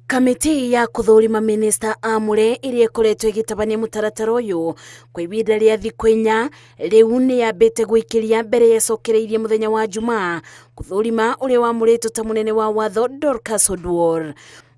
Kamĩtĩ ya kũthũrima mĩnĩsta amũre ĩrĩa ĩkoretwo ĩgĩtabania mũtaratara ũyũ kwa ihinda rĩa thikũ 4 rĩu nĩ yambĩte gwĩkĩria mbere yecokereirie mũthenya wa Jumaa kũthũrima ũrĩa wamũrĩtwo ta mũnene wa watho Dorcas Oduor.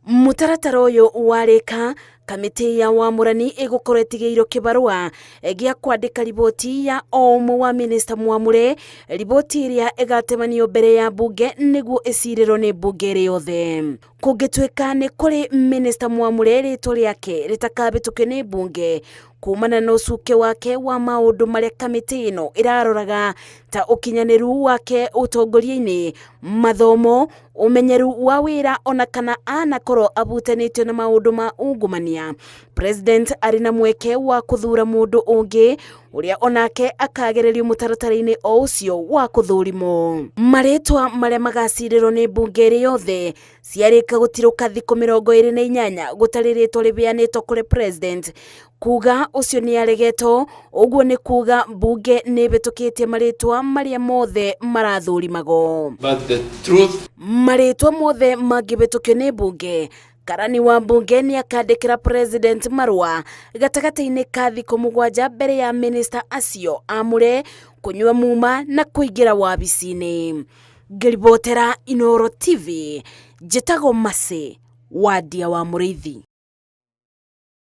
Mũtaratara ũyũ warĩka, kamĩtĩ ya wamũrani ĩgũkorwo ĩtigĩirwo kĩbarũa gĩa kwandĩka riboti ya o ũmwe wa mĩnĩsta mwamũre, riboti ĩrĩa ĩgatemanio mbere ya mbunge nĩguo ĩcirĩrwo nĩ mbunge ĩrĩ yothe. Kũngĩtuĩka nĩ kũrĩ mĩnĩsta mwamũre rĩtwa rĩake rĩtakabĩtũkio nĩ mbunge kumana na ũcuke wake wa maũndũ marĩa kamĩtĩ ĩno ĩraroraga ta ũkinyanĩru wake ũtongoria-inĩ, mathomo, ũmenyeru wa wĩra ona kana anakorwo abutanĩtio na maũndũ ma ungumania. President arĩ na mweke wa kũthura mũndũ ũngĩ ũrĩa onake akagererio mũtaratara-inĩ o ũcio wa kũthũrimwo. Marĩtwa marĩa magacirĩrwo nĩ mbunge ĩrĩ yothe ciarĩka gũtirũka thikũ 28 gũtarĩ rĩtwa rĩbeanĩtwo kũrĩ president kuga ũcio nĩ aregetwo, ũguo nĩ kuga mbunge nĩ ĩbĩtũkĩtie marĩtwa marĩa mothe marathũrimagwo. But the truth Marĩtwa mothe mangĩbĩtũkio nĩ mbunge, karani wa mbunge nĩ akandĩkĩra president marũa gatagatĩ-inĩ ka thikũ 7 mbere ya minista acio amũre kũnyua muma na kũingĩra wabici-inĩ. Ngĩribotera Inooro TV, njĩtagwo Mercy Wandia wa Mũrĩithi.